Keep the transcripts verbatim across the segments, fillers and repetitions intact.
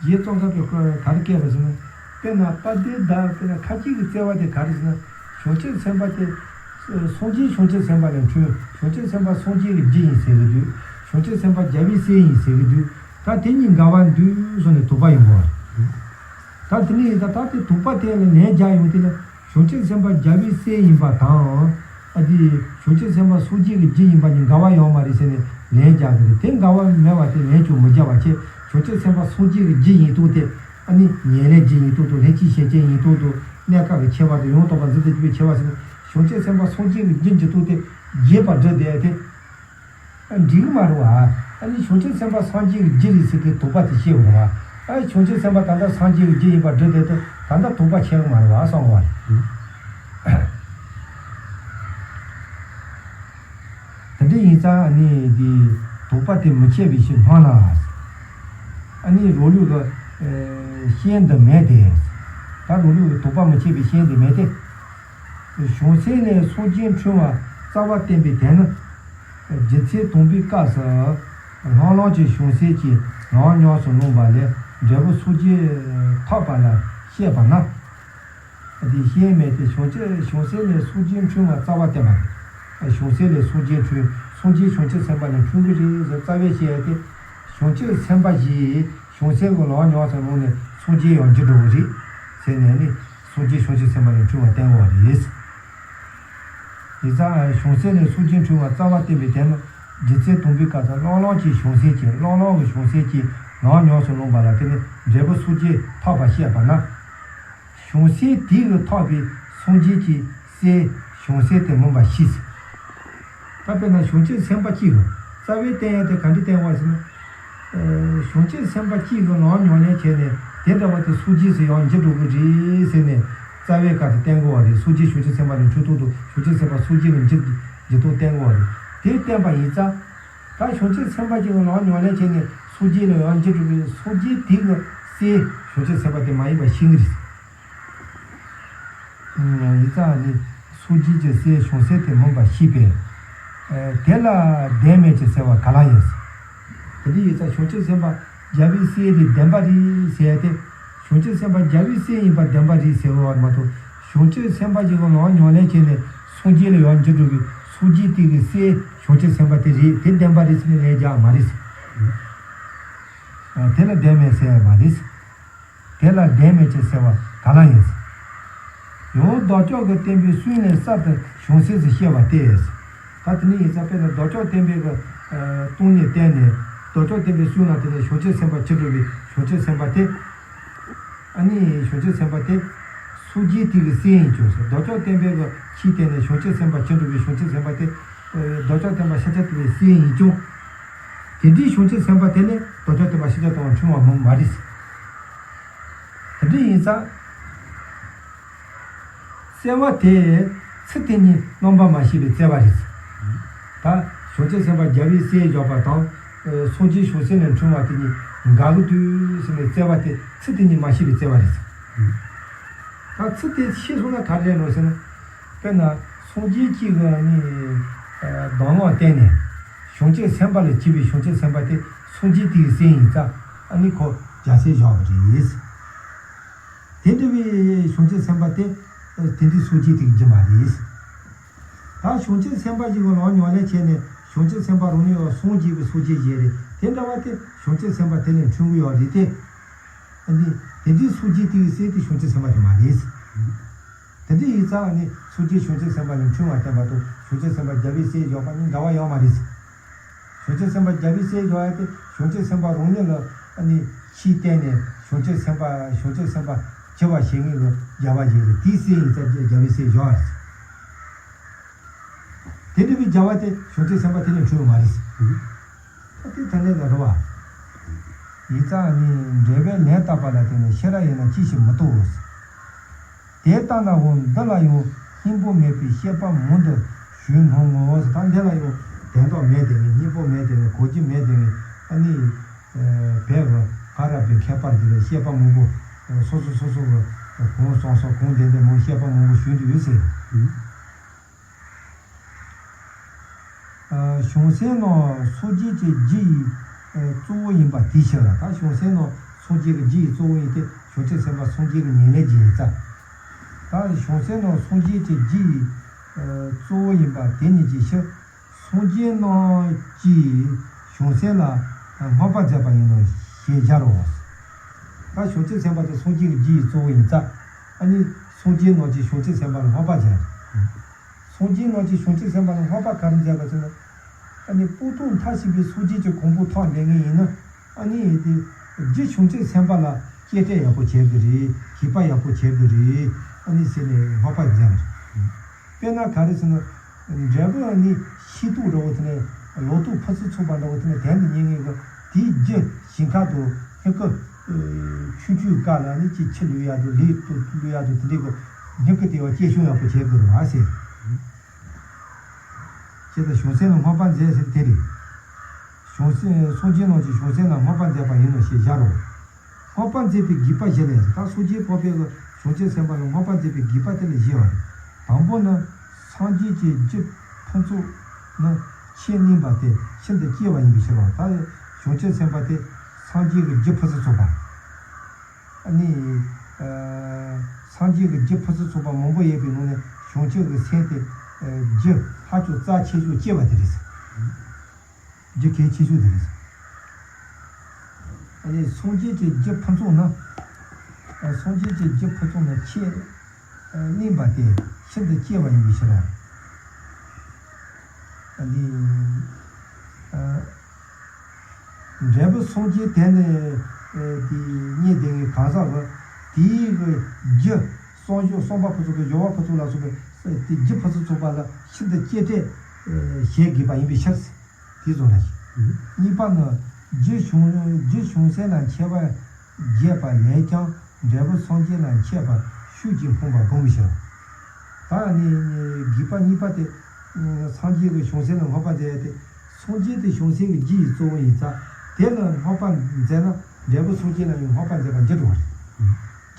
རྗེ་ཙོང་ཁ་པས་ག་རེ་བཀོད་པ་ཟེར་ན། དཔེར་ན་དཔལ་ལྡན་ཟླ་དཔེར་ན་ཁ་ཅིག་གི་བརྩེ་བ་དེ་ག་རེ་ཟེར་ན། བྱང་ཆུབ་སེམས་དཔའ་དེ། སངས་རྒྱས་བྱང་ཆུབ་སེམས་དཔའ་ལས་འཁྲུངས། བྱང་ཆུབ་སེམས་དཔའ་སངས་རྒྱས་ཀྱི་རྒྱུ་ཡིན་ཟེར་གི་འདུག་བྱང་ཆུབ་སེམས་དཔའ་རྒྱལ་བའི་སྲས་ཡིན་ཟེར་གི་འདུག་ད་དེ་གཉིས་འགལ་བ་འདུག་བཟོ་ནས་དོགས་པ་ཡོང་གི་རེད། ད་དེ་ནས་ད་ད་དེ་དོགས་པ་དེ་ལ་ལན་རྒྱག་ཡོང་དུས་ལ། བྱང་ཆུབ་སེམས་དཔའ་རྒྱལ་བའི་སྲས་ཡིན་པ་དང་། ཨ་དེ། བྱང་ཆུབ་སེམས་དཔའ་སངས་རྒྱས་ཀྱི་རྒྱུ་ཡིན་པ་གཉིས་འགལ་བ་ཡོད་མ་རེད་ཟེར་ནས་ལན་རྒྱག་གི་རེད། དེ་འགལ་བ་མེད་པ་དེ་ལན་ཀྱང་མི་རྒྱག་པ་བྱས། བྱང་ཆུབ་སེམས་དཔའ་སངས་རྒྱས་ཀྱི་རྒྱུ་ཡིན་སྟངས་དེ། ཨ་ནི་ཉེར་ལེན་རྒྱུ་ཡིན་སྟངས་དང་། ལྷན་ཅིག་གཞན་གཅེས་ཡིན་སྟངས་དང་། གནས་སྐབས་ཀྱི་ཁྱད་པར་དང་། ཡང་དག་པར་འཛིན་ཏེ་གྱུར་པའི་ཁྱད་པར་ཟེར་ནས། བྱང་ཆུབ་སེམས་དཔའ་སངས་རྒྱས་ཀྱི་རྒྱུ་འཇུག་སྟངས་དེ་རྒྱས་པར་སྒྲུབ་བསྡད་དེ། འགྲིག་གི་མ་རེད་བ། ཨ་ནི་བྱང་ཆུབ་སེམས་དཔའ་སངས་རྒྱས་ཀྱི་རྒྱུ་རེད་ཟེར་དུས་དོགས་པ་དེ་སྐྱེ་བ་རེད་བ། ཨ་བྱང་ཆུབ་སེམས་དཔའ་ད་ལྟ་སངས་རྒྱས་ཀྱི་རྒྱུ་ཡིན་པར་སྒྲུབ་བསྡད་དུས་ད་ལྟ་དོགས་པ་ཆགས་ཀྱི་མ་རེད་བ་གསུང་བ་རེད། དེ་འདྲ་ཡིན་ཙང་ཨ་ནི་འདི་དོགས་པ་དེ་མི་ཆགས་པའི་ཕྱིར་སྣང་ལ། ཨ་ནི་རང་ལུགས་ཀྱི་ཨ་ཤེས་འདི་མེད་དེ། ད་རང་ལུགས་ཀྱི་དོགས་པ་མི་ཆགས་པའི་ཤེས་འདི་མེད་དེ། བྱང་སེམས་ལས་སངས་རྒྱས་འཁྲུངས་པ་རྩ་བ་བརྟན་པའི་དོན་ནི། རྒྱུ་མཚན་དང་པོའི་སྐབས་སུ། ལྷང་ལྷང་གི་བྱང་སེམས་ཀྱིས་ལམ་ཉམས་སུ་བླངས་པ་ལས་འབྲས་བུ་སངས་རྒྱས་ཐོབ་པ་ལ་བཤད་པ་ན། དེ་ཤེས་མེད་དེ། བྱང་ཆུབ་བྱང་སེམས་ལས་སངས་རྒྱས་འཁྲུངས་པ་རྩ་བ་བརྟན་པ་རེད། བྱང་སེམས་ལས་སངས་རྒྱས་འཁྲུངས། སངས་རྒྱས་བྱང་ཆུབ་སེམས་དཔའ་ལས་འཁྲུངས་ཀྱི་རེད་ཟེར་རྩ་བའི་བཤད་ཡ་དེ། བྱང་ཆུབ་སེམས་དཔའ་ཞིག་བྱང་སེམས་ཀྱི་ལམ་ཉམས་སུ་བླངས་ནས་སངས་རྒྱས་ཡང་འགྱུར་འགྲོ་གི་རེད་ཟེར་ནས་ནི། སངས་རྒྱས་བྱང་ཆུབ་སེམས་དཔའ་ལས་འཁྲུངས་པ་བསྟན་དགོས་པ་རེད། དེ་ཙང་བྱང་སེམས་ལས་སངས་རྒྱས་འཁྲུངས་པ་རྩ་བ་བརྟན་པའི་དོན་ནི། རྒྱུ་མཚན་དང་པོའི་སྐབས་སུ་ལྷང་ལྷང་གི་བྱང་སེམས་ཀྱིས། ལྷང་ལྷང་གི་བྱང་སེམས་ཀྱིས་ལམ་ཉམས་སུ་བླངས་པ་ལ་བརྟེན་ནས་འབྲས་བུ་སངས་རྒྱས་ཐོབ་པར་བཤད་པ་ན། བྱང་སེམས་དེ་གིས་ཐོབ་པའི་སངས་རྒྱས་ཀྱི་སྲས་བྱང་སེམས་དེ་མིན་པ་ཤེས། ད་དཔེར་ན་བྱང་ཆུབ་སེམས་དཔའ་གཅིག་གིས་རྩ་བའི་བསྟན་ཡ་དེ་ག་འདྲ་བསྟན་པ་ཟེར་ན། བྱང་ཆུབ་སེམས་དཔའ་གཅིག་གིས་ལམ་ཉམས་ལེན་བྱས་ནས་དེ་འདྲ་བ་དེ་སངས་རྒྱས་སུ་ཡང་འགྱུར་འགྲོ་གི་རེད་ཟེར་ནས་རྩ་བའི་སྐབས་སུ་བསྟན་དགོས་པ་རེད། སངས་རྒྱས་བྱང་ཆུབ་སེམས་དཔའ་ལས་འཁྲུངས་སྟངས་དང་། བྱང་ཆུབ་སེམས་དཔའ་སངས་རྒྱས་ལ་འགྱུར་འགྱུར་སྟངས་བསྟན་དགོས་པ་རེད། དེ་བསྟན་པ་ཡིན་ཙང་། ད་བྱང་ཆུབ་སེམས་དཔའ་གཅིག་གིས་ལམ་ཉམས་ལེན་བྱས་ནས་སངས་རྒྱས་ལ་ཡང་འགྱུར་འགྲོ་གི་རེད། སངས་རྒྱས་དེ་གི་སྲས་བྱང་ཆུབ་སེམས་དཔའ་དེ་མ་ཡིན་པ་ཤེས་ཀྱི་རེད། ཡིན་ཙང་ནི་སངས་རྒྱས་ཀྱི་སྲས་བྱང་སེམས་དེ་མིན་པ་ཤེས་པས། དེ་ལ་བདེན་མེད་ཅེས་ཟེར་བ་ག་ལ་ཡིན། དེ་འདྲ་ཡིན་ཙང་བྱང་ཆུབ་སེམས་དཔའ་རྒྱལ་བའི་སྲས་དེ་བདེན་པ་རེད་ཟེར་ཏེ། བྱང་ཆུབ་སེམས་དཔའ་རྒྱལ་བའི་སྲས་ཡིན་པ་བདེན་པ་རེད་ཟེར་བ་མ་གཏོགས། བྱང་ཆུབ་སེམས་དཔའ་ཞིག་གིས་ལམ་ཉམས་ལེན་བྱས་ནས་སངས་རྒྱས་ལ་ཡང་འགྱུར་འགྲོ་བའི་སངས་རྒྱས་དེ་གི་སྲས་བྱང་ཆུབ་སེམས་དཔའ་དེ་རེད། དེ་བདེན་པ་རེད་ཟེར་ནས་ལན་རྒྱག་མ་རེད། དེ་ལ་བདེན་མེད་ཟེར་ཡ་མ་རེད། དེ་ལ་བདེན་མེད་ཅེས་ཟེར་བ་ག་ལ་ཡིན། ཡང་ལྡོག་ཕྱོགས་ཀྱི་བསྟན་པའི་སྲོལ་ནས་གསར་དུ་བྱང་སེམས་སུ་སྐྱེ་བ་སྟེ། ད་དེ་ནི་ཡིན་ཙང་དཔེར་ན་ལྡོག་ཕྱོགས་བསྟན་པའི་གི་སྟོང་ཉིད་བསྟན་ནས། ལྡོག་ཕྱོགས་བསྟན་པའི་སྲོལ་ནང་དེ་ནས་བྱང་ཆུབ་སེམས་དཔའ་བྱེད་འགྲོ་བའི་བྱང་ཆུབ་སེམས་དཔའ་དེ། ཨ་ནི་བྱང་ཆུབ་སེམས་དཔའ་དེ་སངས་རྒྱས་དེ་གི་སྲས་ཡིན་ཀྱང་ཟེར། ལྡོག་ཕྱོགས་བསྟན་པའི་གི་ཆོས་བསྟན་ནས་བྱང་ཆུབ་སེམས་དཔའ་བྱེད་འགྲོ་བའི་བྱང་ཆུབ་སེམས་དཔའ་དེ། ལྡོག་ཕྱོགས་བསྟན་པ་ཤཱཀྱ་ཐུབ་པའི་སྲས་ཡིན་ཀྱང་། དེ་འདྲའི་བྱང་ཆུབ་སེམས་དཔའ་དེ་ནི་ལྡོག་ཕྱོགས་བསྟན་པ་ཤཱཀྱ་ཐུབ་པ་འཁྲུངས་པ་མིན་མ་རེད། དེ་འདྲ་ཡིན་ཙང་། བརྩེ་བ་དེ་ཚིག་དེ་གཉིས་རྣམ་པ་མ་ཤེས་པའི་བརྩེ་བ་རེད། ད་བྱང་ཆུབ་སེམས་དཔའ་རྒྱལ་བའི་སྲས་བཞག་པ་དང་། སངས་རྒྱས་བྱང་སེམས་ལས་འཁྲུངས་པ་དེ་གཉིས་འགལ་གྱི་འདུག་ཟེར་ནས་བརྩེ་བ་དེ་ཚིག་དེ་གཉིས་མ་ཤེས་པའི་བརྩེ་བ་རེད། ད་ཚིག་དེ་ཤེས་སོང་ན་ག་རེ་རེད་ལོ་ཟེར་ན། དཔེར་ན་སངས་རྒྱས་གཅིག་གིས་ནི་གདམས་ངག་བསྟན་ནས་བྱང་ཆུབ་སེམས་དཔའ་ལ་སྐྱེས་པའི་བྱང་ཆུབ་སེམས་དཔའ་དེ་སངས་རྒྱས་དེ་གི་སྲས་ཡིན་ཙང་། ཨ་ནི་ཁོ་རྒྱལ་སྲས་བཞག་པ་རེད། དེ་འདྲ་བའི་བྱང་ཆུབ་སེམས་དཔའ་དེ། དེ་འདྲའི་སངས་རྒྱས་དེ་གི་རྒྱུ་མ་རེད། ད་བྱང་ཆུབ་སེམས་དཔའ་ཞིག་གིས་ལམ་ཉམས་ལེན་བྱས་ནས་བྱང་ཆུབ་སེམས་དཔའ་རང་ཉིད་ཡང་སངས་རྒྱས་པའི་སངས་རྒྱས་ཞིག་རེད། དེ་འདྲ་བ་དེ་བྱང་ཆུབ་སེམས་དཔའ་དེ་ལས་འཁྲུངས་གི་ཡོད་རེད་དེ། ཨ་ནི་དེ་འདྲའི་སངས་རྒྱས་དེ་གི་སྲས་དེ་བྱང་ཆུབ་སེམས་དཔའ་དེ་མ་རེད། དེ་འདྲ་ཡིན་ཙང་ནི་སངས་རྒྱས་བྱང་ཆུབ་སེམས་དཔའ་ལས་འཁྲུངས་པ་བསྟན་པ་དང་བྱང་ཆུབ་སེམས་དཔའ་རྒྱལ་བའི་སྲས་བཞག་པ་གཉིས་འགལ་བ་ཡོད་མ་རེད། བྱང་ཆུབ་སེམས་དཔའ་རྒྱལ་བའི་སྲས་བཞག་ཡ་དེ་བྱང་ཆུབ་སེམས་དཔའ་རང་ཉིད་ལ་ཨ་ནི་ཆོས་བསྟན་ནས་བྱང་ཆུབ་སེམས་དཔའ་བྱང་ཆུབ་སེམས་དཔའ་སྐྱེ་བ་བྱེད་མཁན་གྱི་རྒྱལ་བ་ཞིག་རེད། དེའི་སྲས་ཡིན་ཙང་རྒྱལ་བའི་སྲས་བཞག་ཡ་རེད། དེ་འདྲ་བའི་རྒྱལ་བ་དེ་བྱང་ཆུབ་སེམས་དཔའ་དེ་ལས་འཁྲུངས་ཡོད་མ་རེད། ད་དེ་ཐ་སྙད་ལ་རེད་བ། ཡིན་ཙང་ནི་འགྲེལ་པའི་ལན་བཏབ་པ་ལ་བརྟེན་ནས་ཤེས་རབ་ཡིན་ན་ཅི་ཞིག་མི་རྟོགས། དེ་ལྟ་ན་འོ་འདི་ལ་ཡང་སྙིང་པོ་མེད་པའི་བཤད་པ་མང་དུ་ཞུས་སྣང་ངོ་། ད་འདི་ལ་ཡང་དོན་དག་མེད་དེ་ནི། སྙིང་པོ་མེད་དེ་ནི། གོ་རྒྱུ་མེད་དེ་ནི། ཨ་ནི་བོད་ཀྱི་ཁ་རག་པའི་མཁས་པ་འདི་ལ་བཤད་པ་མང་པོ། སོ་སོ་སོ་སོ་གི་གང་བསམ་སོང་གང་བདེན་བདེན་མང་བཤད་པ་མང་པོ་ཞུས་འདུག་ཟེར། བྱང་སེམས་ནི་སངས་རྒྱས་ཀྱི་རྒྱུ་ཡི་གཙོ་བོ་ཡིན་པ་དེའི་ཕྱིར། ད་བྱང་སེམས་ནི་ སངས་རྒྱས་ཀྱི་རྒྱུ་ཡི་གཙོ་བོ་ཡིན་ཏེ། བྱང་ཆུབ་སེམས་དཔའ་སངས་རྒྱས་ཀྱི་ཉེར་ལེན་གྱི་ཡིན་ཙང་། ད་བྱང་སེམས་ནང་སངས་རྒྱས་ཀྱི་རྒྱུ་ཡི་གཙོ་བོ་ཡིན་པ་དེ་ཉིད་ཀྱི་ཕྱིར། སངས་རྒྱས་རྣམས་ཀྱིས་བྱང་སེམས་ལ་བསྔགས་པ་མཛད་པ་ཡིན་ནོ་ཞེས་སྦྱར་རོ། ད་བྱང་ཆུབ་སེམས་དཔའ་དེ་སངས་རྒྱས་ཀྱི་རྒྱུ་ཡི་གཙོ་བོ་ཡིན་ཙང་། ཨ་ནི་སངས་རྒྱས་རྣམས་ཀྱིས་བྱང་ཆུབ་སེམས་དཔའ་ལ་བསྔགས་པ་མཛད། སངས་རྒྱས་རྣམས་ཀྱིས་བྱང་ཆུབ་སེམས་དཔའ་ལ་བསྔགས་པ་ག་རེ་མཛད་པ་ཟེར་ན། ཨ་ནི་སྤངས་རྟོགས་མཐར་ཕྱིན་པའི་སངས་རྒྱས་ཀྱི་གོ་འཕང་ཐོབ་འདོད་མཁན་ཡིན་ན། ཨ་ནི་དེ་རྒྱུ་བྱང་ཆུབ་སེམས་དཔའ་ལ་གཅེས་སྤྲས་ཡག་པོ་བྱེད་དགོས་རེད། དགྱེས་པ་ཡག་པོ་བྱེད་དགོས་རེད། ཨ་ནི་ཟེར་ནས་བསྔགས་པ་མཛད་པ་རེད། དཔེར་ན་ག་རེ་ཟེར་ན། འབྲས་བུ་ཨ་ནི་ཤིང་ཏོག་འདྲ་བོ་དེ་ནས་ལོ་ཏོག་ཕུན་སུམ་ཚོགས་པ་འདྲ་བོ་དེ་ནས་དེང་དུ་ཉེ་ངེས་ཀྱི་དེའི་རྒྱུ་ཞིང་ཁ་དུ་སྙིང་གི་ཆུང་ཆུང་དཀར་ལ་ནི་ཅིག་ཆུ་བླུག་ཡག་དུ་ལས་དུ་བླུག་ཡག་དུ་དེ་འདྲའི་གི་སྙིང་གི་དེ་བ་སྐྱེ་ཤུགས་ཡག་པོ་བྱེད་དགོས་རེད་བ་ཟེར། ཅེས་དང་བྱང་སེམས་ལ་བསྔགས་པ་མཛད་ཟེར་དེ་རེད། བྱང་སེམས་སངས་རྒྱས་རྣམས་ཀྱིས་བྱང་སེམས་ལ་བསྔགས་པ་མཛད་པ་ཡིན་ནོ་ཞེས་སྦྱར་རོ། བསྔགས་པ་མཛད་པའི་དགྱེས་པ་བཞི་ལས། ད་སངས་རྒྱས་འཕགས་པའི་བྱང་ཆུབ་སེམས་དཔའ་ལ་བསྔགས་པ་མཛད་པའི་དགྱེས་པ་དེ་ལ་བཞི་ཡོད་རེད། དང་པོ་ནི། སངས་རྒྱས་ཀྱི་རྒྱུ་ཕུན་ཚོགས་ནི་ཆེས་བརྙེས་པ་སྟེ་ཤིན་ཏུ་གཅེས་པ་ཡིན་པའི་ཕྱིར་རོ། ད་བྱང་ཆུབ་སེམས་དཔའ་དེ་སངས་རྒྱས་ཀྱི་རྒྱུ་ཕུན་སུམ་ཚོགས་པ། ཨ་ནི། ཨ། སངས་རྒྱས་ཀྱི་རྒྱུ་ཕུན་སུམ་ཚོགས་པ་མང་པོ་ཡོད་པའི་ནང་ནས་བྱང་ཆུབ་ཀྱི་སེམས་དེ། ཨ། རྒྱུ་ཧ་ཅང་རྩ་ཆེ་ཤོས་གཅེས་པ་དེ་རེད། རྒྱུ་གལ་ཆེ་ཤོས་དེ་རེད། ཨ་ནི་སངས་རྒྱས་ཀྱི་རྒྱུ་ཕུན་ཚོགས་ནི། ཨ། སངས་རྒྱས་ཀྱི་རྒྱུ་ཕུན་ཚོགས་ནི་ཆེས། ཨ། བརྙེས་པ་སྟེ་ཤིན་ཏུ་གཅེས་པ་ཡིན་པའི་ཕྱིར་རོ། ཨ་ནི། ཨ། འབྲས་བུ་སངས་རྒྱས་དེ་ནི། ཨ། དེ་བརྙེས་བསྡད་མཁན་གང་ཟག་གི་དེའི་གི་རྒྱུ་བསམ་བྱུང་བསམ་པ་ཕུན་ཚོགས་དང་སྦྱོར་བ་ཕུན་ཚོགས་ལ་སོགས་པའི་དེ་རྒྱུ་ཕུན་སུམ་ཚོགས་པ་ལ་ཤིན་ཏུ་གཅེས་སྤྲས་བྱེད་དགོས་པ་ཡིན་པའི་ཕྱིར། དེ་ཚོ་ལ་ཞིག་གཉིས་པ་ནི། རྒྱུ་བྱང་རྒྱུ་བྱང་སེམས་ལ་མཆོད་པ་བརྒྱབ་པ་ལས་ཀྱང་འབྲས་བུ་སངས་རྒྱས་ལ་མཆོད་པ་ཤུགས་ཀྱིས་ཕོངས་པར་བསྒོམ་པའི་ཕྱིར། ད་ནི་དགྱེས་པ་གཉིས་པ་སྟེ། སངས་རྒྱས་ཀྱི་བྱང་སེམས་ལ་བསྔགས་པ་མཛད་ཡ་སྟེ། སངས་རྒྱས་དེ་བྱང་སེམས་ཀྱི་རྒྱུ་ཡི་གཙོ་བོ་ཡིན་ཙང་དེ་ལ་བསྔགས་པ་མཛད་ན་འབྲས་བུ་སངས་རྒྱས་ལ་ཡང་བསྔགས་པ་མཛད་པ་འགྱུར་འགྲོ་བ་རེད།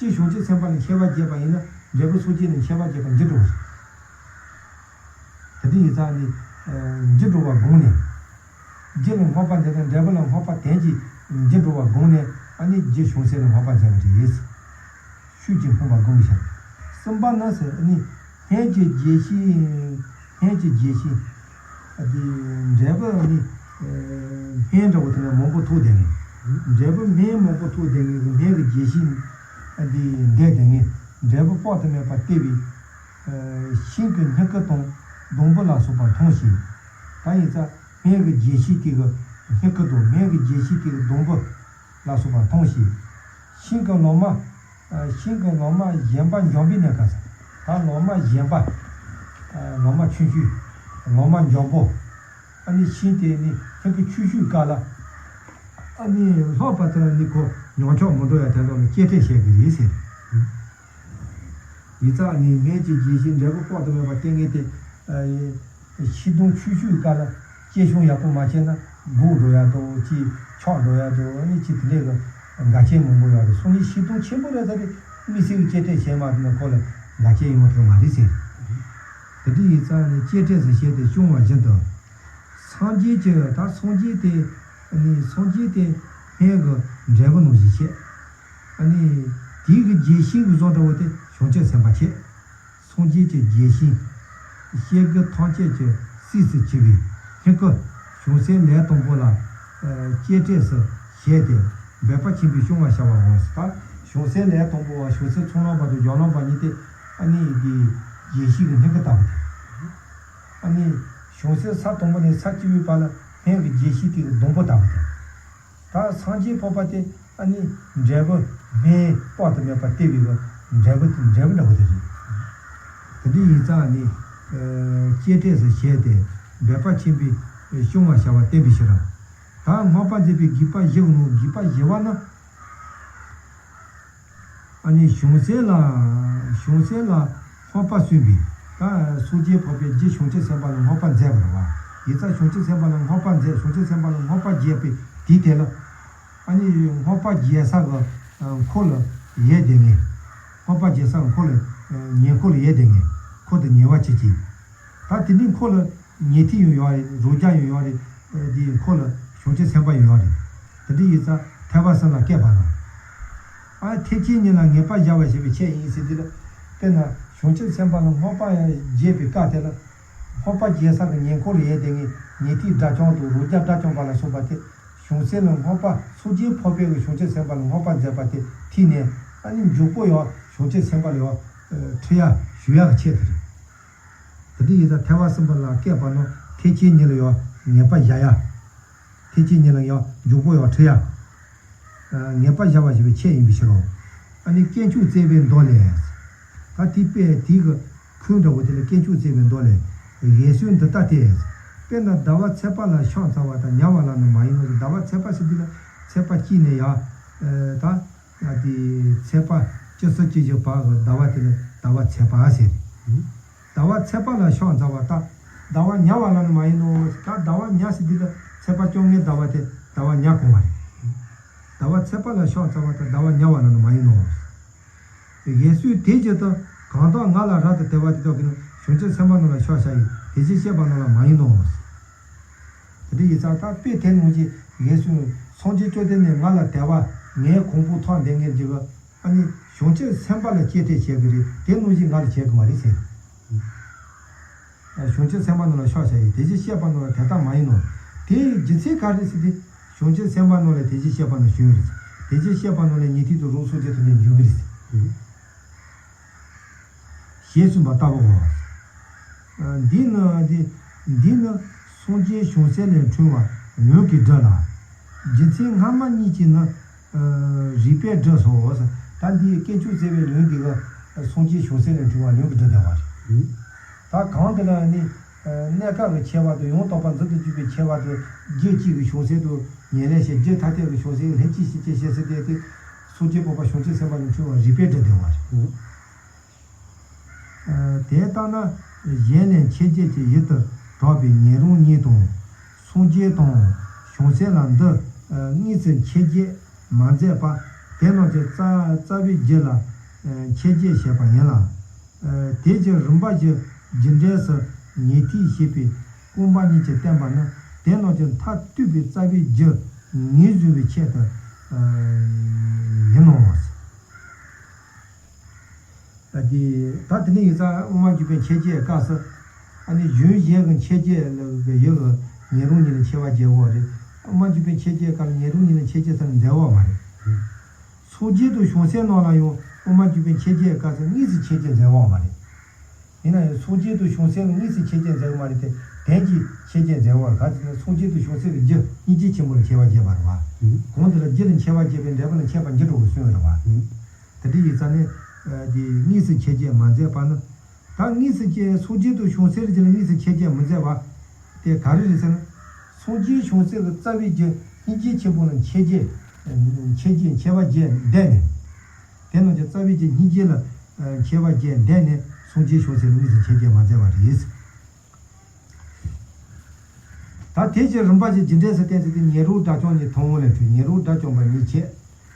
སྤྱིར་བྱང་ཆུབ་སེམས་དཔའ་ལ་མཆོད་པ་བརྒྱབ་པ་ཡིན་ན་འབྲས་བུ་སངས་རྒྱས་ལ་མཆོད་པ་བརྒྱབ་པ་འགྱུར་འགྲོ་བ་རེད། དེ་འདྲ་ཡིན་ཙང་ནི། ཨ། འགྱུར་འགྲོ་བ་དགོངས་ནས། རྒྱུ་ལ་བསྔགས་པ་མཛད་ན་འབྲས་བུ་ལ་བསྔགས་པ་དོན་གྱིས་འགྱུར་འགྲོ་བ་དགོངས་ནས། ཨ་ནི་རྒྱུ་བྱང་སེམས་ལ་བསྔགས་པ་མཛད་པ་རེད། ཤུགས་ཀྱིས་ཕོངས་པར་བསྒོམ་པའི་ཕྱིར། གསུམ་པ་ནི་ཟེར་ནི། སྨན་གྱི་ལྗོན་ཤིང་། སྨན་གྱི་ལྗོན་ཤིང་། ཨ། དེ་འབྲས་བུ་ནི། ཨ། སྨན་འདྲ་བོ་དེ་ནས་མང་པོ་ཐོགས་བསྡད་ནས། འབྲས་བུ་སྨན་མང་པོ་ཐོགས་བསྡད་ནས་སྨན་གྱི་ལྗོན་ཤིང་། ཨ། དེ་འདྲ་བསྡད་ནས་འབྲས་བུ་དཔག་ཏུ་མེད་པ་སྟེར་བའི། ཤིང་གི་སྨྱུ་གུ་དང་སྡོང་པོ་ལ་སོགས་པ་མཐོང་ཞིང་། ད་ཡིན་ཙང་སྨན་གྱི་ལྗོན་ཤིང་དེ་གི་སྨྱུ་གུ་དང་སྨན་གྱི་ལྗོན་ཤིང་དེ་གི་སྡོང་པོ་ལ་སོགས་པ་མཐོང་ཞིང་། ཤིང་གི་ལོ་མ། ཤིང་གི་ལོ་མ་གཞོན་པ་འཇམ་པོའི་གནས་སྐབས་སུ། ད་ལོ་མ་གཞོན་པ། ལོ་མ་ཆུང་ཆུང་། ལོ་མ་འཇམ་པོ། ཨ་ནི་ཤིང་དེ་ནི་སྨྱུ་གུ་ཆུང་ཆུང་སྐབས་ལ། ཨ་ནི་ལྷག་པར་དུ་ནི་ཁོ་ཉམ་ཆག་མི་འགྲོ་ཡ་དེ་ལ་ནི་གཅེས་སྤྲས་བྱེད་དགོས་རེད་ཟེར། ཡིག་ཚགས་ནི་སྨན་གྱི་ལྗོན་ཤིང་འབྲས་བུ་དཔག་ཏུ་མེད་པ་སྟེར་མཁན་དེ། ཤིང་སྡོང་ཆུང་ཆུང་སྐབས་ལ་གཅེས་སྐྱོང་ཡག་པོ་མ་བྱས་ན་སྒུག་འགྲོ་ཡག་དང་ཅིག་ཆག་འགྲོ་ཡག་དང་ཨ་ནི་ཅིག་དེ་འདྲའི་གི་འགལ་རྐྱེན་མང་པོ་ཡོད་རེད། སང་ཉིན་ཤིང་སྡོང་ཆེན་པོ་རེད་ད་རེད་དམིགས་བསལ་གྱི་གཅེས་སྤྲས་བྱས་མ་ཐུབ་ན་ཁོ་ལ་འགལ་རྐྱེན་ཡོང་ཐུབ་མ་རེད་ཟེར། དེ་འདྲའི་ཡིག་ཚགས་ནི་གཅེས་སྤྲས་སུ་བྱས་ཏེ་སྐྱོང་བ་བཞིན་དུ། སངས་རྒྱས་ཀྱི་ད་སངས་རྒྱས་དེ་ནི་སངས་རྒྱས་དེ་སྨན་གྱི་འབྲས་བུ་ནང་བཞིན་བྱས། ཨ་ནི་དེའི་གི་རྒྱས་ཤིང་གི་བཟོ་འདྲ་བོ་དེ་བྱང་ཆུབ་སེམས་དཔའ་བྱས། སངས་རྒྱས་ཀྱི་རྒྱས་ཤིང་། སྐྱེ་དགུ་ཐམས་ཅད་ཀྱི་སྲས་སུ་བྱེད་པའི་སྨྱུ་གུ། བྱང་སེམས་ལས་དང་པོ་ལ་གཅེས་སྤྲས་སུ་བྱས་ཏེ་འབད་པ་ཆེན་པོས་སྐྱོང་བར་བྱ་བའོ། ད་བྱང་སེམས་ལས་དང་པོ་བ་བྱང་སེམས་ཚོགས་ལམ་པ་དང་སྦྱོར་ལམ་པ་གཉིས་ཏེ་ཨ་ནི་འདི་རྒྱས་ཤིང་གི་སྨྱུ་གུ་ལྟ་བུ་སྟེ། ཨ་ནི་བྱང་སེམས་ས་དང་པོ་ནས་ས་བཅུ་པའི་བར་ལ་སྨན་གྱི་རྒྱས་ཤིང་དེ་གི་སྡོང་པོ་ལྟ་བུ་སྟེ། ད་སངས་རྒྱས་འཕགས་པ་སྟེ་ཨ་ནི་འབྲས་བུ་སྨན་དཔག་ཏུ་མེད་པ་སྟེར་བའི་འབྲས་བུ་འབྲས་བུ་འདྲ་བོ་དེ་རེད། དེ་འདྲ་ཡིན་ཙང་ནི་གཅེས་སྤྲས་སུ་བྱས་ཏེ་འབད་པ་ཆེན་པོས་སྐྱོང་བར་བྱ་བ་བསྟན་པའི་ཕྱིར། ད་བསྔགས་པ་མཛད་པའི་དགྱེས་པ་བཞི་ནོ། དགྱེས་པ་བཞི་པ་ནི། ཨ་ནི་བྱང་སེམས་ལ་བྱང་སེམས་ལ་བསྔགས་པ་གསུངས་པས་ད་སངས་རྒྱས་འཕགས་པའི་རྒྱུ་བྱང་ཆུབ་སེམས་དཔའ་ལ་བསྔགས་པ་མཛད་པ་རེད་བ། ཡིག་ཚགས་བྱང་ཆུབ་སེམས་དཔའ་ལ་བསྔགས་པ་མཛད། བྱང་ཆུབ་སེམས་དཔའ་ལ་བསྔགས་པ་རྒྱས་པའི་དུས་དེ་ལ། ཨ་ནི་བསྔགས་པ་རྒྱས་ས་གི་འཁོར་ལ་ཡོད་བསྡད་མཁན། བསྔགས་པ་རྒྱས་ས་གི་འཁོར་ལ་ཉེ་འཁོར་ལ་ཡོད་བསྡད་མཁན། འཁོར་དུ་ཉེ་བ་བྱེད་ཅིང་། ད་དེ་ནས་འཁོར་ལ་ཉན་ཐོས་ཡང་ཡོད་རེད། རང་རྒྱལ་ཡང་ཡོད་རེད། དེའི་འཁོར་ལ་བྱང་ཆུབ་སེམས་དཔའ་ཡང་ཡོད་རེད། དེ་འདྲ་ཡིན་ཙང་ཐེག་པ་གསུམ་ལ་སྐྱེས་པ་དང་ ཨ་ཐེག་ཆེན་གཉིས་ལ་ངེས་པར་བཞག་པ་ཞེས་པའི་ཆེད་ཡིན་ཟེར་དུས་ལ། དཔེར་ན་བྱང་ཆུབ་སེམས་དཔའ་ལ་བསྔགས་པ་རྒྱས་པའི་སྐབས་དེ་ལ། བསྔགས་པ་རྒྱས་ས་གི་ཉེ་འཁོར་ལ་ཡོད་དེ་ངས་ཉན་ཐོས་དགྲ་བཅོམ་དང་རང་རྒྱལ་དགྲ་བཅོམ་པ་ལ་སོགས་པ་དེ། བྱང་སེམས་ལ་བསྔགས་པ་སངས་རྒྱས་འཕགས་པའི་གི་བྱང་ཆུབ་སེམས་དཔའ་ལ་བསྔགས་པ་མཛད་པ་དེ་ཐོས་ནས། ཨ་ནི་མཇུག་པོ་ཡང་བྱང་ཆུབ་སེམས་དཔའ་ལ་ཡང་ཁྲིད་ཡ་ཞུ་ཡ་གི་ཆེད་དུ་རེད། དེ་འདྲ་ཡིན་ཙང་ཐེག་པ་གསུམ་པ་ལ་སྐྱེས་པ་རྣམས་ཐེག་ཆེན་གཉིས་ལ་ཡང་ངེས་པར་བཞག་ཡ། ཐེག་ཆེན་གཉིས་ལ་ཡང་མཇུག་པོ་ཡང་ཁྲིད་ཡ། ངེས་པར་བཞག་པ་ཞེས་པའི་ཆེད་ཡིན་པའི་ཕྱིར་རོ། ཨ་ནི་དཀོན་མཆོག་བརྩེགས་པའི་མདོ་ལས། ད་དེའི་དཔེ་དེའི་གི་ཁུངས་འདྲ་བོ་དེ་ལ་དཀོན་མཆོག་བརྩེགས་པའི་མདོ་ལས། འོད་སྲུང་འདི་ལྟ་སྟེ། དཔེར་ན་ཟླ་བ་ཚེས་པ་ལ་ཕྱག་འཚལ་བ་དང་ཉལ་བ་ལ་ནི་མ་ཡིན་ནོ། ཟླ་བ་ཚེས་པ་ཟེར་དུས་ལ་ཚེས་པ་གཅིག་ནས་ཡར། ད་ཡ་དེ་ཚེས་པ་བཅུ་གསུམ་བཅུ་བཞི་བར་གི་ཟླ་བ་དེ་ལ་ཟླ་བ་ཚེས་པ་ཟེར། ཟླ་བ་ཚེས་པ་ལ་ཕྱག་འཚལ་བ་དང་ཟླ་བ་ཉལ་བ་ལ་ནི་མ་ཡིན་ནོ། ད་ཟླ་བ་ཉལ་ཟེར་དུས་ལ་ཚེས་པ་བཅོ་ལྔའི་ཟླ་བ་དེ་ཟླ་བ་ཉལ་གོང་བ་རེད། ཟླ་བ་ཚེས་པ་ལ་ཕྱག་འཚལ་བ་དང་ཟླ་བ་ཉལ་བ་ལ་ནི་མ་ཡིན་ནོ། འོད་སྲུང་དེ་བཞིན་དུ་གང་དག་ང་ལ་རབ་ཏུ་དད་པ་དེ་དག་གིས་ནི་བྱང་ཆུབ་སེམས་དཔའ་རྣམས་ལ་ཕྱག་བྱ་ཡི། དེ་བཞིན་གཤེགས་པ་རྣམས་ལ་མ་ཡིན་ནོ། དེ་འདྲ་ཡིན་ཙང་ད་དཔེ་དེ་ནང་བཞིན་འོད་སྲུང་སངས་རྒྱས་བཅོམ་ལྡན་འདས་ང་ལ་དད་པ་ངའི་གོང་བུ་ཐོག་འདེགས་ངེས་ཀྱི་གི། ཨ་ནི་བྱང་ཆུབ་སེམས་དཔའ་ལ་གཅེས་སྤྲས་བྱེད་ཀྱི་རེད། དེ་ནང་བཞིན་ང་ལ་བྱེད་ཀྱི་མ་རེད་ཟེར། བྱང་ཆུབ་སེམས་དཔའ་རྣམས་ལ་ཕྱག་བྱ་ཡི། དེ་བཞིན་གཤེགས་པ་རྣམས་ལ་དེ་ལྟར་མ་ཡིན་ནོ། དེའི་རྒྱུ་མཚན་ག་རེ་ཟེར་ཏེ། བྱང་ཆུབ་སེམས་དཔའ་རྣམས་ལ་དེ་བཞིན་གཤེགས་པ་རྣམས་ཞུས་རེད། དེ་བཞིན་གཤེགས་པ་རྣམས་ལ་ཉན་ཐོས་དང་རང་སངས་རྒྱས་ཐམས་ཅད་འཇུག་གི་རེད། ཞེས་གསུངས་པ་ལྟ་བུའོ། འདི་ནི་འདི་འདི་ནི་སངས་རྒྱས་བྱང་སེམས་ལས་འཁྲུངས་པ་ལུང་གིས་བསྒྲུབས་ལ། རྒྱུ་མཚན་སྔ་མ་གཉིས་ཀྱིས་ནི་རིགས་པས་བསྒྲུབས་སོ། ད་འདི་དཀོན་མཆོག་བརྩེགས་པའི་ལུང་འདི་ག་སངས་རྒྱས་བྱང་སེམས་ལས་འཁྲུངས་པ་ལུང་གིས་བསྒྲུབས་བསྡད་པ་རེད། ད་གང་དེ་ལ་ནི་གནས་སྐབས་ཀྱི་ཁྱད་པར་དུ་ཡང་དག་པར་འཛིན་དུ་འཇུག་པའི་ཁྱད་པར་དུ་རྒྱུ་གཅིག་གི་བྱང་སེམས་དུ་ཉེར་ལེན་བྱེད། རྒྱུ་ཐ་དད་ཀྱི་བྱང་སེམས་ལྷན་ཅིག་སྐྱེས་ཞེས་ཟེར་ཏེ། སངས་རྒྱས་འཕགས་པ་བྱང་ཆུབ་སེམས་དཔའ་ལས་འཁྲུངས་པ་རིགས་པས་བསྒྲུབས་བསྡད་པ་རེད། དེ་ལྟ་ན་གཞན་ལས་མཆེད་བརྒྱད་ཀྱི་ཡུལ་དུ་གྲགས་པའི་ཉན་རང་གཉིས་དང་། སངས་རྒྱས་དང་བྱང་སེམས་ལ་འདི་གཉིས་སུ་མཆེད་བརྒྱད་མ་མཛད་པ། དེ་རྣམས་ཀྱི་རྩ་རྩ་བའི་རྒྱུ་ལ་མཆེད་བརྒྱད་བྱས་པ་ཡིན་ལ། དེ་ཀྱི་རིམ་པ་བཞི་རྒྱུ་འབྲས་སུ་ཉན་ཐོས་ཞེས་པའི་རྐང་པ་གཉིས་ཀྱིས་བསྟན་པ་ནི་དེ་རྣམས་ཀྱི་མཐར་ཐུག་པའི་རྩ་བའི་རྒྱུ་ངོས་བཟུང་བའི་ཆེད་དུ་ཡིན་ནོ། ཨ་དེ་ད་དེ་ནས་ཡིན་ཙང་དབུ་མ་འཇུག་པའི་མཆེད་བརྒྱད་སྐབས་སུ། ཨ་ནི་གཞུང་གཞན་གྱི་མཆེད་བརྒྱད་ལ་གི་ཡུལ་གྱི་ཉན་རང་གཉིས་ལ་མཆེད་པ་བརྒྱད་ཡོད་རེད། དབུ་མ་འཇུག་པའི་མཆེད་བརྒྱད་སྐབས་ལ་ཉན་རང་གཉིས་ལ་མཆེད་བརྒྱད་ཟེར་ནས་མཛད་ཡོད་མ་རེད། སངས་རྒྱས་དང་བྱང་སེམས་རྣམས་ལ་ཡང་དབུ་མ་འཇུག་པའི་མཆེད་བརྒྱད་སྐབས་སུ་དངོས་སུ་མཆེད་བརྒྱད་མཛད་ཡོད་མ་རེད། ཡིན་ན་ཡང་སངས་རྒྱས་དང་བྱང་སེམས་ལ་དངོས་སུ་མཆེད་བརྒྱད་མཛད་ཡོད་མ་རེད་དེ། དོན་གྱིས་མཆེད་བརྒྱད་མཛད་ཡོད་རེད། ག་ཅི་ན་སངས་རྒྱས་དང་བྱང་སེམས་ཀྱི་རྒྱུ་སྙིང་རྗེ་ཆེན་པོ་ལ་མཆེད་པ་བརྒྱད་པ་རེད་བ། གང་དེ་ལ་རྒྱུ་ལ་མཆེད་པ་བརྒྱད་པས་འབྲས་བུ་ལ་མཆེད་པ་བརྒྱད་འགྲོ་བའི་ཚུལ་རེད་བ། དེ་འདྲ་ཡིན་ཙང་ནི། དེ་དངོས་སུ་མཆེད་བརྒྱད་མ་མཛད་པ་ནི། ད་དངོས་སུ་མཆེད་སངས་རྒྱས་དང་བྱང་སེམས་རྒྱུ་ལ་དངོས་སུ་མཆེད་བརྒྱད་མི་མཛད་པ། དེ་ག་རེ་རེད་ཟེར་ན། སངས་རྒྱས་བྱང་སེམས་ཀྱི་རྩ་བའི་རྒྱུ་སྙིང་རྗེ་ཆེན་པོ་ལ་མཆེད་བརྒྱད། མཆེད་བརྒྱད་མཆེད་པ་བརྒྱད་འདས་ནས། དེ་རྣམས་ཀྱི་རྩ་བའི་རྒྱུ་སྙིང་རྗེ་ལ་མཆེད་པ་བརྒྱད་འདས་ནས་སངས་རྒྱས་བྱང་སེམས་ལ་དངོས་སུ་མཆེད་བརྒྱད་མ་མཛད་པ་རེད། ད་དེ་ཀྱི་རིམ་པ་བཞི་རྒྱུ་འབྲས་སུ་བསྟན་ཚུལ་དེ་ཉན་རང་དགྲ་བཅོམ་གཉིས་ཐུན་མོང་ལས་འཁྲུངས། ཉན་རང་དགྲ་བཅོམ་པ་གཉིས་བྱས།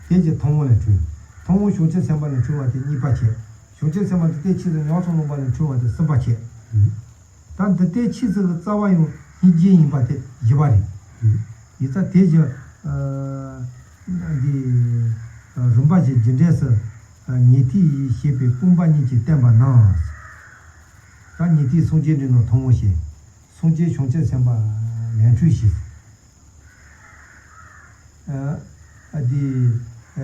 དེ་ཀྱི་ཐུན་མོང་ལས་འཁྲུངས། ཐུན་མོང་བྱང་ཆུབ་སེམས་དཔའ་ལས་འཁྲུངས་པ་དེ་གཉིས་པ་བྱས། བྱང་ཆུབ་སེམས་དཔའ་འདི་ལྟའི་ཕྱིར་དུ་མྱོང་ཚོར་ལོངས་པ་ལས་འཁྲུངས་པ་དེ་གསུམ་པ་བྱས། ད་འདི་ལྟའི་ཕྱིས་སུ་གི་རྩ་བ་ཡང་སྙིང་རྗེ་ཡིན་པ་དེ་བཞི་པ་རེད། ཡིན་ཙང་དེ་བཞིན་འདི་རིམ་པ་བཞིན་རྒྱུ་འབྲས་སུ་ཉན་ཐོས་ཞེས་པའི་རྐང་པ་གཉིས་ཀྱིས་བསྟན་པ་ན། ད་ཉན་ཐོས་སངས་རྒྱས་འབྲིང་རྣམས་ཐུན་མོང་ཞེས། སངས་རྒྱས་བྱང་ཆུབ་སེམས་དཔའ་ལས་འཁྲུངས་ཞེས། ཨ་ཨ་དེ། ཨ་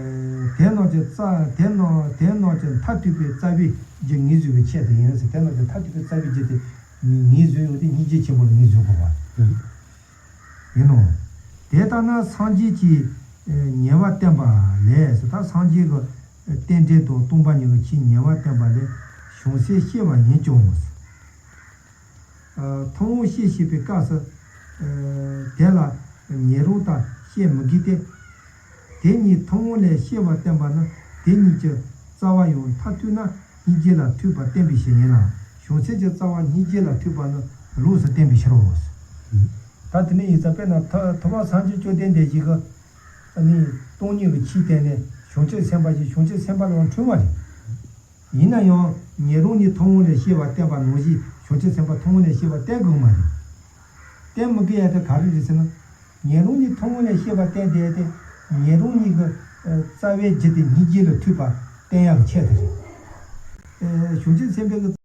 དེ་རྣམས་ཀྱི་རྩ་དེ་རྣམས་དེ་རྣམས་ཀྱི་མཐར་ཐུག་པའི་རྩ་བའི་རྒྱུ་ངོས་བཟུང་བའི་ཆེད་དུ་ཡིན་ཟེར། དེ་རྣམས་ཀྱི་མཐར་ཐུག་པའི་རྩ་བའི་རྒྱུ་དེ་ངོས་བཟུང་ཡོང་དུས་སྙིང་རྗེ་ཆེན་པོ་ལ་ངོས་བཟུང་དགོས་པ་ཡིན་ནོ། དེ་ལྟར་ན་སངས་རྒྱས་ཀྱིས་ཉེ་བར་བསྟན་པ་ལས་ཟེར། ད་སངས་རྒྱས་ཀྱི་རྟེན་འབྲེལ་དང་སྟོང་པ་ཉིད་ཀྱི་ཆོས་ཉེ་བར་བསྟན་པ་ལས་བྱང་སེམས་སྐྱེ་བ་ཡིན་ཀྱང་ཟེར། ཐུན་མོང་སྐྱེ་ཞེས་པའི་སྐབས་སུ། དེ་ལ་ཉན་རང་དང་སྐྱེ་མི་དགོས་ཏེ། དེ་གཉིས་ཐུན་མོང་ལས་སྐྱེ་བར་བསྟན་པ་ནི་དེ་གཉིས་ཀྱི་རྩ་བ་ཡང་མཐར་ཐུག་ན་སྙིང་རྗེ་ལ་ཐུག་པར་བསྟན་པའི་ཕྱིར་ཡིན་ལ། བྱང་སེམས་ཀྱི་རྩ་བ་སྙིང་རྗེ་ལ་ཐུག་པ་ནི་ལོགས་སུ་བསྟན་པའི་ཕྱིར་རོ། ད་དེ་ནས་ཡིན་ཙང་དཔེར་ན་ཐུ་ཐུབ་པ་སངས་རྒྱས་བཅོམ་ལྡན་འདས་ཀྱིས་ཀྱི་ནི་སྟོང་ཉིད་ཀྱི་ཆོས་བསྟན་ནས་བྱང་ཆུབ་སེམས་དཔའ་ཞིག་བྱང་ཆུབ་སེམས་དཔའ་ལ་འཁྲུངས་པ་རེད། ཡིན་ན་ཡང་ཉན་རང་གཉིས་ཐུན་མོང་ལས་སྐྱེ་བར་བསྟན་པ་ནང་བཞིན་བྱང་ཆུབ་སེམས་དཔའ་ཐུན་མོང་ལས་སྐྱེ་བར་བསྟན་དགོས་མ་རེད། བསྟན་མི་དགོས་ཡ་དེ་ག་རེ་རེད་ཟེར་ན། ཉན་རང་གཉིས་ཐུན་མོང་ལས་སྐྱེ་བར་བསྟན་བསྡད་དེ། ཉན་རང་གཉིས་ཀྱི་ རྩ་བའི་རྒྱུ་དེ་སྙིང་རྗེ་ལ་ཐུག་པ་བསྟན་ཡག་གི་ཆེད་དུ་རེད། གཞུང་ཆེན་ཚན་པའི་གི་